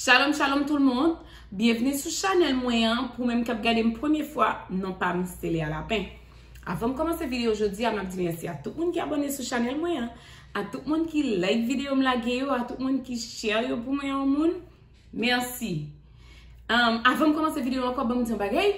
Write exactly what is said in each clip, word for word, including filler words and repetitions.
Shalom, shalom tout le monde. Byenvni sou chanèl mwen an. Pou menm k ap gade m premye fwa, non pa m se Lea Lapin. Avan m kòmanse videyo jodi a, m ap di mèsi a tout moun ki abòne sou chanèl mwen an, a tout moun ki like videyo m lage yo, a tout moun ki share yo pou mwen yon moun. Mèsi. Um, avan m kòmanse videyo ankò, ban m di yon bagay.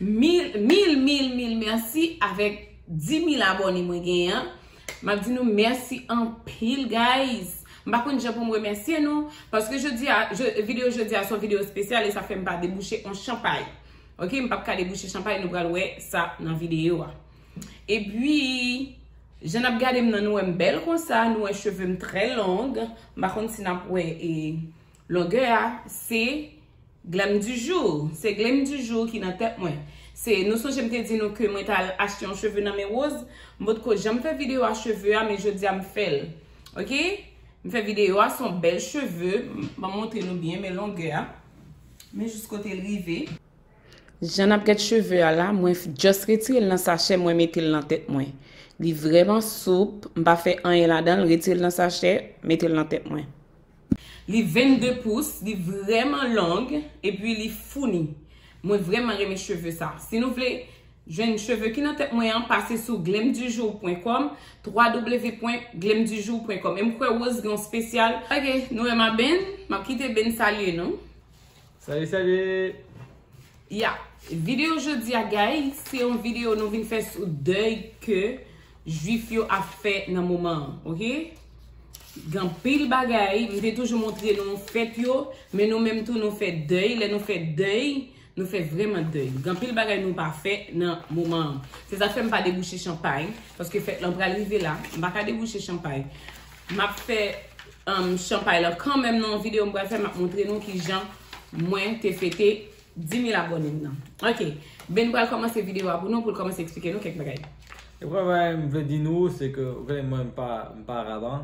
Mil, mil, mil, mil mèsi avèk di mil abòne mwen genyen an. M ap di nou mèsi anpil, guys. M pa konn jan pou m remèsye nou, paske jodi a, je, videyo jodi a se yon videyo espesyal e sa fè m pa debouche on chanpay. Ok, m p ap ka debouche chanpay, nou pral wè sa nan videyo a. Epi, jan n ap gade m nan, nou wè m bèl konsa, nou wè cheve m trè long. M pa konn si n ap wè e longè a, se Glam du jour, se glam du jour ki nan tèt mwen. Se, nou sonje m te di nou ke mwen t al achte yon cheve nan men Rose. M potko janm fè videyo a cheve a, men jodi a m fè l. Ok? M fè videyo a, se yon bèl cheve. M, m ap montre nou byen, men longè a. Men jis kote l rive. Jan n ap gad cheve a la, mwen f-, just retire l nan sachè, mwen mete l nan tèt mwen. Li vrèman soup, m pa fè anyen ladan l, retire l nan sachè, mete l nan tèt mwen. Li vennde pous, li vrèman long, epi li founi. Mwen vrèman renmen cheve sa. Si nou vle jwenn cheve ki nan tèt mwen an, pase sou glam du jour pwen kòm, w w w pwen glam du jour pwen kòm. E m kwè Rose gen yon espesyal. Ok, nou wè m a Ben, m ap kite Ben salye nou. Salut, salut. Ya, videyo jodi a, guys, se yon videyo nou vin fè sou dèy ke Jwif yo ap fè nan moman an, ok? Gen anpil bagay, m te toujou montre nou fèt yo, men nou menm tou nou fè dèy. Lè nou fè dèy, nou fè vrèman dèy. Gen anpil bagay nou pa fè nan moman an. Se sa k fè m pa debouche chanpay, paske fèt lan pral rive la, m pa ka debouche chanpay. M ap fè, um, chanpay lan kanmenm nan yon videyo m pral fè, m ap montre nou kijan mwen te fete di mil abòne m nan. Ok, Ben pral kòmanse videyo a pou nou, pou l kòmanse eksplike nou kèk bagay. E premye bagay m vle di nou, se ke, w konnen mwen, m pa, m pa Raban.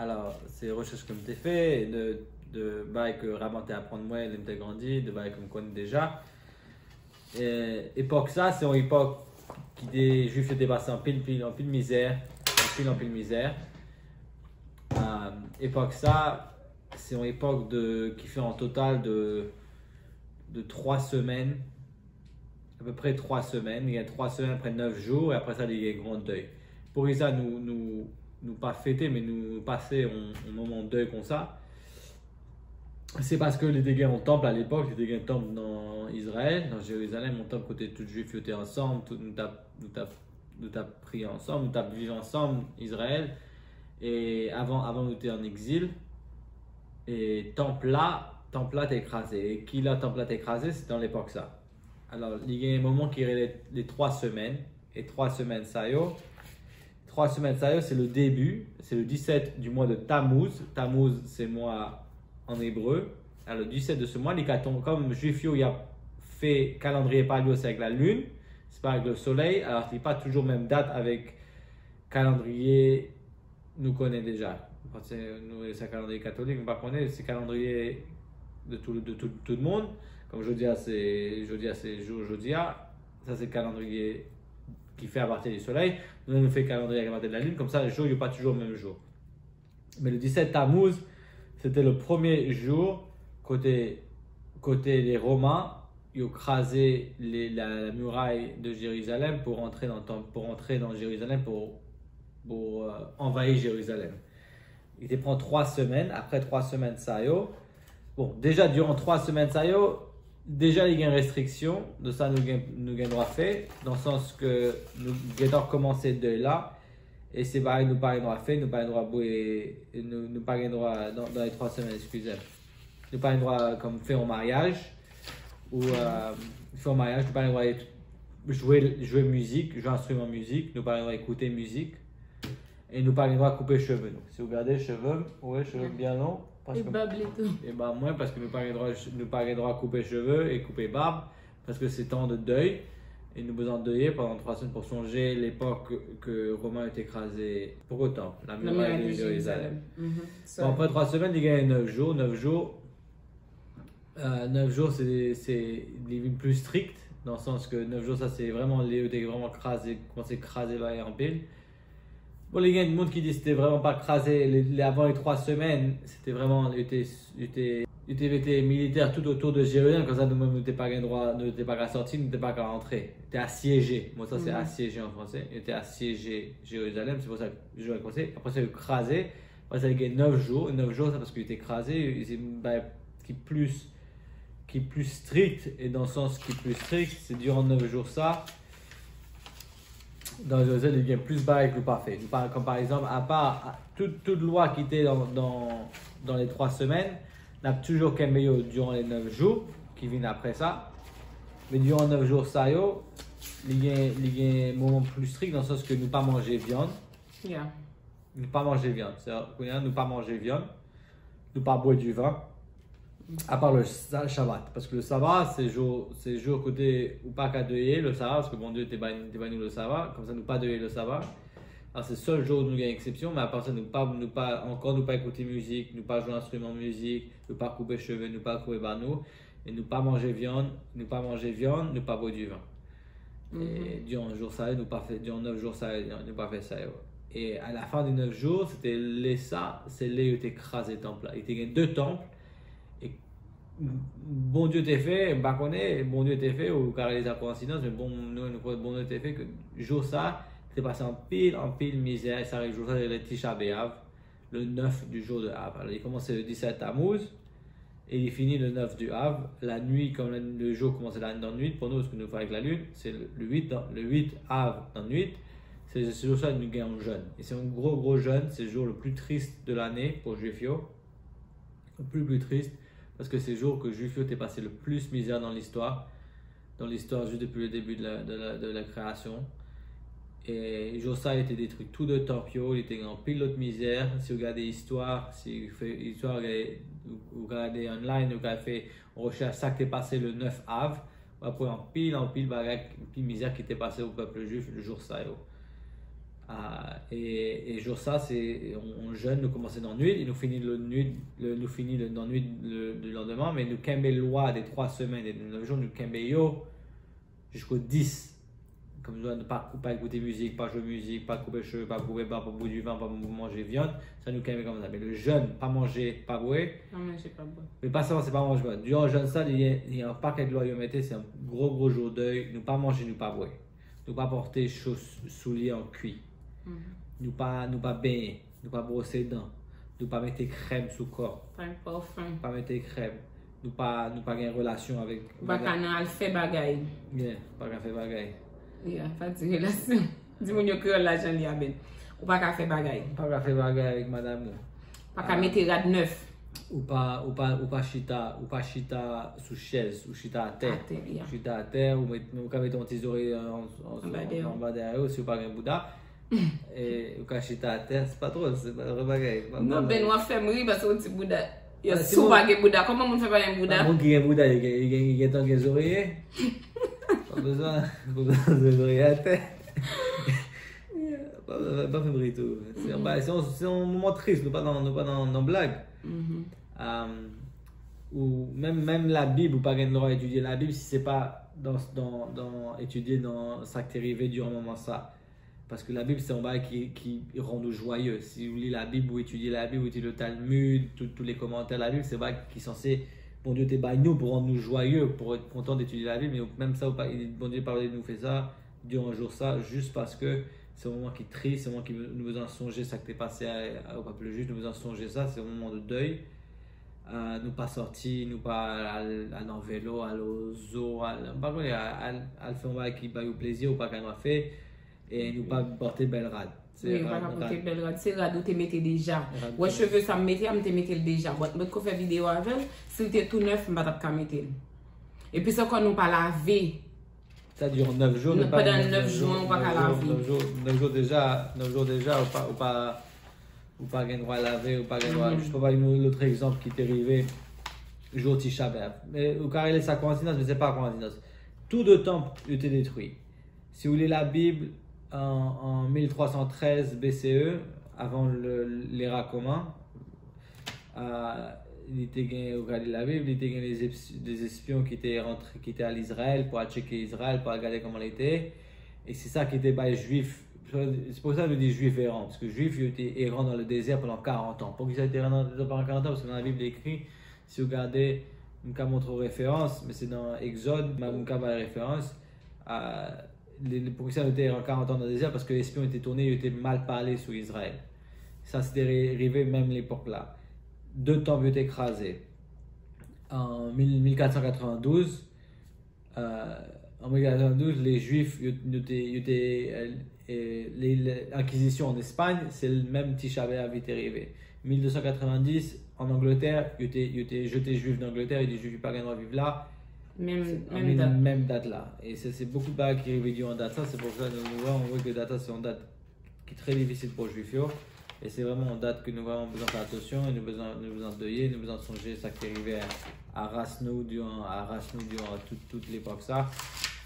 Alò, se rechèch ke m te fè, de, de bagay ke Raban te aprann mwen, lè m te grandi, de bagay ke m konnen deja. E, epòk sa, se yon epòk ki te, Jwif yo te pase anpil, pil, anpil mizè, anpil, anpil mizè. E, epòk sa, se yon epòk de, ki fè an total de, de twa semèn, apeprè twa semèn. Li gen twa semèn, apre nèf jou, e apre sa, li gen gran dèy. Poukisa nou, nou, nou pa fete, men nou pase yon, yon moman dèy konsa? Se paske li te gen yon tanp alepòk, li te gen tanp nan Izrayèl, nan Jerizalèm, yon tanp kote tout Jwif yo te ansanm, tout, nou t ap, nou t ap, nou t ap priye ansanm, nou t ap viv ansanm, Izrayèl. E avan, avan nou te an egzil, e tanp la, tanp la te kraze. E kilè tanp la te kraze? Se nan lepòk sa. Alò, li gen yon moman ki rele le twa semèn. E twa semèn sa yo, twa semèn sa yo, se le début, c'est le dix-sept du mois de Tammuz. Tammuz, se mwa an ebre. Alò, dix-sept de ce mois, li ka tonbe, kòm Jwif yo, y ap fè kalandriye pa yo, se avèk la lune, se pa avèk le soleil. Alò, li pa toujou menm dat avèk kalandriye nou konnen deja. Paske nou rele sa kalandriye katolik, m pa konnen, se kalandriye de tout, de tout, tout moun. Kòm jodi a, se, jodi a, se jou jodi a. Sa, se kalandriye ki fè apati di solèy. Nou, nou fè kalandriye apati de la lune, konsa, jou yo pa toujou menm jou. Men le dix-sept Tammuz, se te le premye jou kote, kote le Romen yo kraze le, la, la muraille de Jérusalem pou rantre nan tanp, pou rantre nan Jerizalèm, pou, pou, euh, anvayi Jerizalèm. Li te pran twa semèn. Apre twa semèn sa yo, bon, deja, diran twa semèn sa yo, deja, li gen restriksyon de sa nou gen, nou gen dwa fè, nan sans ke nou gentan kòmanse dèy la, e se bagay nou pa gen dwa fè, nou pa gen dwa bwè, nou, nou pa gen dwa, nan, nan le twa semèn, eskize m, nou pa gen dwa, kòm, fè yon maryaj, ou, euh, fè yon maryaj, nou pa gen dwa jwe, jwe mizik, jwe enstriman mizik, nou pa gen dwa ekoute mizik, e nou pa gen dwa koupe cheve nou. Si w gade cheve m, ou wè cheve m byen long, e bab li tou. E bab mwen, paske nou pa gen dwa, nou pa gen dwa koupe cheve e koupe bab, paske se tan de dèy, e nou bezwen dèye pandan twa semèn pou sonje lepòk ke Romen yo te kraze, poko tan, la muraille de Jérusalem. Bon, apre twa semèn, li gen nèf jou, nèf jou, euh, nèf jou, se, se, li vin pli strikt, nan sans ke nèf jou sa, se vrèman, li, yo te vrèman kraze, kòmanse kraze bagay anpil. Bon, li gen moun ki di se te vrèman pa kraze, li, li avan le twa semèn, se te vrèman, li te, li te Yo te mete militè tout otou de Jerizalèm, konsa nou menm nou te pa gen dwa, nou te pa ka sòti, nou te pa ka antre. Te asyeje. Mo sa se asyeje an franse. Yo te asyeje Jerizalèm, se pou sa ke Jewèl konse. Apre sa, yo kraze. Apre sa, gen nèf jou. Nèf jou, se paske yo te kraze. Se yon bagay ki plis, ki plis strik, e nan sans ki plis strik, se diran nèf jou sa, dan Jewèl, li gen plis bagay ke nou pa fè. Nou pa, kòm pa egzanp, apa a, tout, tout lwa ki te dan, dan, dan le twa semèn, n ap toujou kenbe yo diran le nèf jou ki vin apre sa. Men diran nèf jou sa yo, li gen, li gen moman plis strik nan sans ke nou pa manje vyann. Yeah. Nou pa manje vyann. Se, kounye a, nou pa manje vyann. Nou pa bwè diven. Apa le sa- Shabbat. Paske le Saba, se jou, se jou kote ou pa ka deye le Saba, paske Bondye te bay, te bay nou le Saba. Konsa, nou pa deye le Saba. Alò, se sèl jou nou gen eksepsyon, men apa sa, nou pa, nou pa, ankò, nou pa ekoute mizik, nou pa jwe enstriman mizik, nou pa koupe cheve, nou pa koupe ba nou, e nou pa manje vyann, nou pa manje vyann, nou pa bwè diven. E diran jou sa yo, nou pa fè, diran nèf jou sa yo, nou pa fè sa yo. E a la fin de nèf jou, se te lè sa, se lè yo te kraze tanp la. Li te gen de tanp, e Bondye te fè, m pa konnen, Bondye te fè, ou ka rele sa koyensidans, men bon, nou, nou kwè Bondye te fè ke jou sa, te pase anpil, anpil mizè, e sa, jou sa, se le Tisha B'Av, le nèf du jour de Av. Alò, li kòmanse le disèt Tamouz, e li fini le nèf du Av. La nuit, comme le, le jour commence la, dans nuit, pour nous, ce que nous faisons avec la lune, c'est le, le huit, dans, le huit Av dans nuit, se, se jou sa nou gen yon jèn. E se yon gwo, gwo jèn, se jou le plus triste de l'année pour Jwif yo. Le plus, plus triste, paske se jou ke Jwif yo te pase le plus mizè dans l'histoire, dans l'histoire juste depuis le début de la, de la, de la création. E jou sa, yo te detwi tout de tanp yo, li te gen anpil lòt mizè. Si w gade istwa, si w fè istwa, ou gade online, ou ka fè yon rechèch sa k te pase le nèf Av, w ap wè anpil, anpil bagay, anpil mizè ki te pase o pèp jwif jou sa yo. Ah, e, e jou sa, se yon, yon jèn, nou kòmanse nan nwit, e nou fini le nwit, le, nou fini le, nan nwit le, le lendemain, men nou kenbe lwa de twa semèn e de nèf jou, nou kenbe yo jisko dis. Kòm nou pa, pa ekoute mizik, pa jwe mizik, pa koupe cheve, pa koupe ba, pa bwè diven, pa manje vyann, sa nou kenbe kòmsa. Men le jèn, pa manje, pa bwè. Pa manje, pa bwè. Men pa sèlman se pa manje, pa bwè. Diran jèn sa, li gen, li gen yon pakèt lwa yo mete, se yon gwo, gwo jou dèy, nou pa manje, nou pa bwè. Nou pa pòte cho, soulye an kwi. Nou pa, nou pa benyen. Nou pa bwose dan. Nou pa mete krèm sou kò. Pa gen pafen. Pa mete krèm. Nou pa, nou pa gen relasyon avèk. Ou pa ka nan al fè bagay. Yeah, pa ka fè bagay. Yeah, pa di relasyon. Di moun yo kreyòl la jan li a Ben. Ou pa ka fè bagay. Pa ka fè bagay avèk madanm ou. Pa ka mete rad nèf. Ou pa, ou pa, ou pa chita, ou pa chita sou chèz, ou chita atè. Atè, yeah. Ou chita atè, ou met, ou ka mete yon ti zoreye an, an, Anba dèyè. Anba dèyè yo, si ou pa gen bouda. E ou ka chita atè, se pa twò, se pa yon bagay. Non, Ben, w ap fè m ri paske w di bouda. Yo, Ah, si si w moun- pa gen bouda, kòman moun fè pa gen bouda? Moun ki gen bouda, li gen, li gen, li gentan gen zoreye. Pa bezwen, pa bezwen zoreye atè. Pa, pa, pa fè m ri tou. Se yon, bagay- se yon, se yon moman tris, nou pa nan, nou pa nan, nan blag. Um, ou menm, menm Labib, ou pa gen dwa etidye Labib si se pa dan, dan, dan etidye nan sa k te rive diran moman sa. Paske Labib se yon bagay ki, ki rann ou jwaye. Si ou li Labib, ou etidye Labib, ou etidye le Talmud, tout, tout le kòmantè Labib, se yon bagay ki sanse Bondye te bay nou pou rann nou jwaye, pou èt kontan de etidye Labib, men menm sa, ou pa, Bondye pa vle nou fè sa, diran jou sa, jis paske se yon moman ki tris, se yon moman ki nou bezwen sonje sa k te pase a, a, o pèp jwif, nou bezwen sonje sa, se yon moman de dèy. Ah, nou pa sòti, nou pa al, al nan velo, al o zoo, al, m pa konnen, al, al, al fè yon bagay ki ba yo plezi, ou pa ka nan fè, e nou pa pote bèl rad. Se Wi, ou pa rad, ka pote rad. Bèl rad. Se rad ou te mete deja. Rad Wè tou. Cheve sa m mete a, m te mete l deja. But m potko fè videyo avè l. Si l te tou nèf, m pa t ap ka mete l. E plis ankò, nou pa lave. Sa di yon nèf jou, Nan- nou pa pandan gen nèf jou an, ou pa ka nèf lave. Jou, nèf jou, nèf jou deja, nèf jou deja, ou pa, ou pa, ou pa gen dwa lave, ou pa gen dwa. Mhm. Jis pou bay nou lòt egzanp ki te rive, jou Tisha B'Av. Men ou ka rele sa koyensidans, men se pa koyensidans. Tout de tanp yo te detwi. Si ou li Labib, an, an mil twa san trèz B C E, avan le, lera koman, ah, li te gen, ou gade Labib, li te gen des, des espions ki te rantre, ki te al Izrayèl pou al tcheke Izrayèl, pou al gade kòman li te. E se sa ki te bay Jwif, se pou sa nou di Jwif eran, paske Jwif yo te eran dans le désert pendant quarante ans. Poukisa yo te eran dans le désert pendant quarante ans? Paske nan Labib li ekri, Si w gade, m ka montre w referans, men se nan Egzòd, m ka bay referans. A, li, li, poukisa yo te rann karant an nan dezè? Paske espyon yo te tounen, yo te mal pale sou Izrayèl. Sa se te ri- rive menm lepòk la. De tanp yo te kraze. An mil, mil kat san katrevendouz, euh, an mil kat san katrevendouz, les Juifs, yo, yo te, yo te, euh, euh, les, les, Inquisition en Espagne, se l menm Tisha B'Av te rive. Mil de san katrevenndis, an Angletè, yo te, yo te jete Jwif nan Angletè, yo di Jwif pa gen dwa viv la. Menm, Se- menm menm, dat. menm dat la. E se, se bokou de bagay ki rive di an dat sa, se pou sa nou, nou wè, nou wè ke dat sa se yon dat ki trè difisil pou Jwif yo. E se vrèman yon dat ke nou vrèman bezwen fè atansyon, e nou bezwen, nou bezwen deye, nou bezwen sonje sa ki te rive a, a ras nou, diran, a ras nou, diran tout, tout lepòk sa.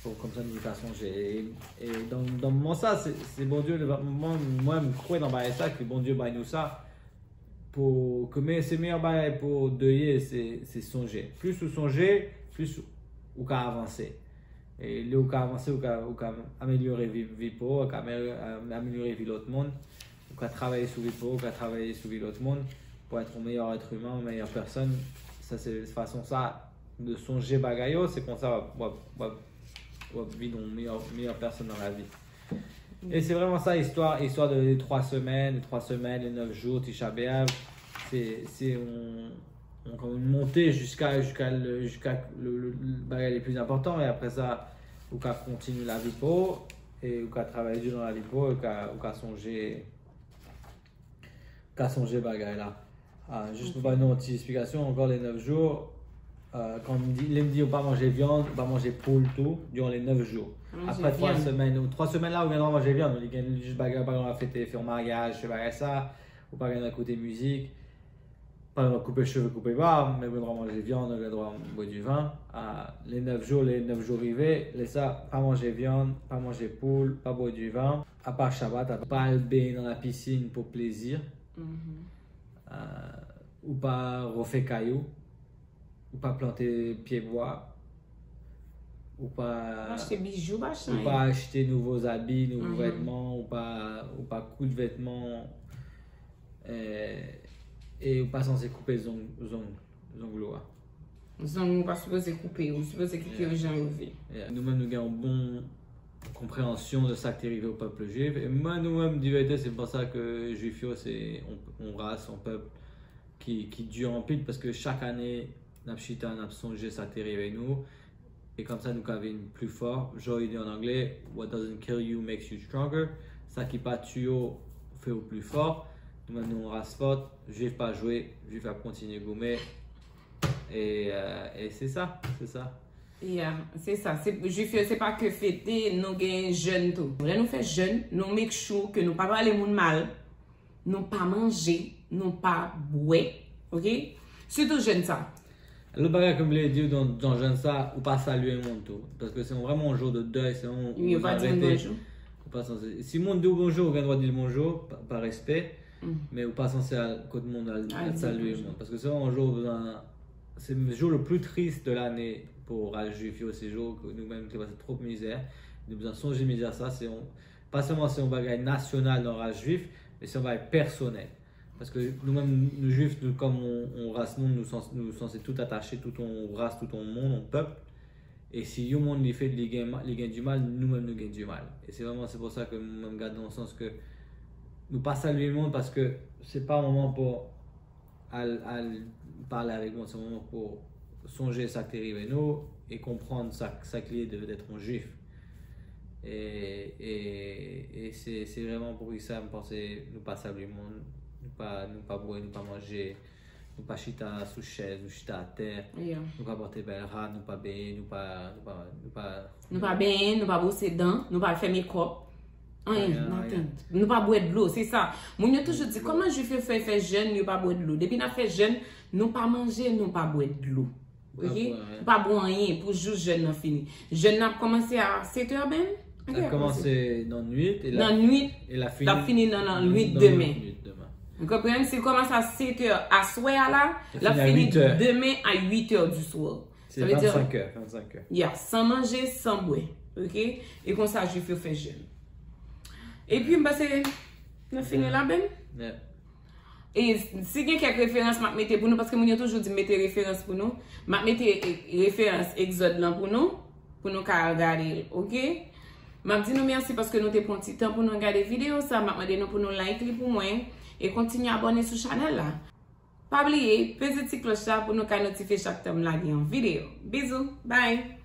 Pou kòmsa nou ka sonje. E, e dan, dan moman sa, se, se Bondye, mwen, mwen, mwen, m kwè nan bagay sa, ke Bondye bay nou sa, pou, ke men, se meyè bagay pou deye, se, se sonje. Plis ou sonje, plis ou ka avanse. E lè ou ka avanse, ou ka, ou ka amelyore vi, vi pa w, ou ka amelyore, amelyore vi lòt moun, ou ka travay sou vi pa w, ou ka travay sou vi lòt moun, pou èt yon meyè èt imen, yon meyè pèsòn. Sa se fason sa de sonje bagay yo, se konsa w ap, w ap, w ap, w ap vin yon meyè, meyè pèsòn nan lavi. E se vrèman sa, istwa, istwa de twa semèn, twa semèn, le nèf jou, Tisha B'Av, se, se yon, yon, yon monte jiska, jiska, le, jiska le, le, le bagay le pli enpòtan, e apre sa, ou ka kontinye lavi pa w, e ou ka travay di nan lavi pa w, ou ka, ou ka sonje, ou ka sonje bagay la. Ah, jis pou ba nou yon ti esplikasyon, ankò le nèf jou, euh, kan m di, lè m di ou pa manje vyann, ou pa manje poul tou, diran le nèf jou. Manje Apre twa vyann. Semèn, ou twa semèn la, ou gen dwa manje vyann, ou gen jis bagay, pa gen dwa fete, fè yon maryaj, fè bagay sa, ou pa gen dwa koute mizik, pa gen dwa koupe cheve, koupe bab, men ou gen dwa manje vyann, ou gen dwa bwè diven. Ah, le nèf jou, le nèf jou rive, lè sa, pa manje vyann, pa manje poul, pa bwè diven. Apa Shabbat, apa pa al benyen nan lapisin pou plezi. Mhm. Ah, ou pa refè kay ou, ou pa plante pye bwa, ou pa, Pa achte bijou, pa achte ou anyen. Pa achte nouvo zabi, nouvo Mhm. vètman, ou pa, ou pa koud vètman, eh, e ou pa sanse koupe zong, zong, zong ou a. Zong ou pa sipoze koupe, ou sipoze kite yo jan yo vle. Yeah. Nou menm nou gen yon bon konpreyansyon de sa ki te rive o pèp jwif. E mwen, nou menm, di verite, se pou sa ke jwif yo se yon, yon ras, yon pèp ki, ki di anpil, paske chak ane, n ap chita, n ap sonje sa ki te rive nou. E kòmsa nou ka vin pli fò. Jan yo di an anglè, "What doesn't kill you makes you stronger." Sa ki pa tiye w fè w pli fò. Nou menm nou yon ras fòt, jwif pa jwe, jwif ap kontinye goumen. E, euh, e se sa, se sa. Yeah, se sa. Se, jwif yo, se pa ke fete, nou gen jèn tou. Lè nou fè jèn, nou make sure ke nou pa pale moun mal, nou pa manje, nou pa bwè, ok? Sitou jèn sa. Lòt bagay ke m vle di w nan, nan jèn sa, ou pa salye moun tou. Paske se yon, vrèman yon jou de dèy, se yon, Yo pa di moun bonjou. Ou pa sanse. Si moun di w bonjou, ou gen dwa di l bonjou, pa, pa respè. Mm. Men ou pa sanse al kot moun al, Al al di salye bonjou. Moun. Paske se yon jou, nan, se jou le pli tris de lane pou ras jwif yo, se jou ke nou menm ki pase twòp mizè. Nou bezwen sonje mizè sa, se yon, pa sèlman se yon bagay nasyonal nan ras jwif, men se yon bagay pèsonèl. Paske nou menm, nou jwif, nou kòm yon, yon ras moun, nou sans-, nou sanse tout atache, tout yon ras, tout yon moun, yon pèp. E si yon moun li fè, li gen, ma- li gen di mal, nou menm nou gen di mal. E se vrèman, se pou sa ke mwen m gade nan sans ke nou pa salye moun, paske se pa yon moman pou al, al pale avèk moun, se yon moman pou sonje sa ki te rive nou e konprann sa, sa ki ye de, d'être yon jwif. E, e, e se, se vrèman pou sa m panse nou pa salye moun, nou pa, nou pa bwè, nou pa manje, nou pa chita sou chèz, nou chita atè, Yeah. nou pa pote bèl rad, nou pa benyen, nou pa, nou pa, nou pa Nou pa benyen, nou pa bwose dan, nou pa fè makeup. Anyen, Anyen, nothing. Nou pa bwè dlo, se sa. Moun yo toujou di, kòman jwif yo fè fè jèn, yo pa bwè dlo? Depi n ap fè jèn, nou pa manje, nou pa bwè dlo. Pa Ok? bwè anyen. Pa bwè anyen pou jou jèn nan fini. Jèn nan ap kòmanse a sèt è, Ben? L ap kòmanse nan nwit e l ap, Nan nwit, e l ap l ap fini fini nan, nan nwit demen. Nwit demen. Ou konprann? Si l kòmanse a sèt è aswè a la, L l ap fini a fini uit è. demen a uit è di swa. Se Sa vle di, vennsenk è, vennsenk è. Ya, san manje, san bwè. Ok? E konsa jwif yo fè jèn. Epi m panse nou fini la, Ben? Yeah. E si gen kèk referans m ap mete pou nou, paske moun yo toujou di m mete referans pou nou. M ap mete e, referans Egzòd lan pou nou, pou nou ka al gade l, oke? M ap di nou mèsi paske nou te pran ti tan pou nou gade videyo sa. M ap mande nou pou nou like li pou mwen e kontinye abòne sou chanèl la. Pa bliye, peze ti klòch la pou nou ka notifye chak tan m lage yon videyo. Bizou, bye!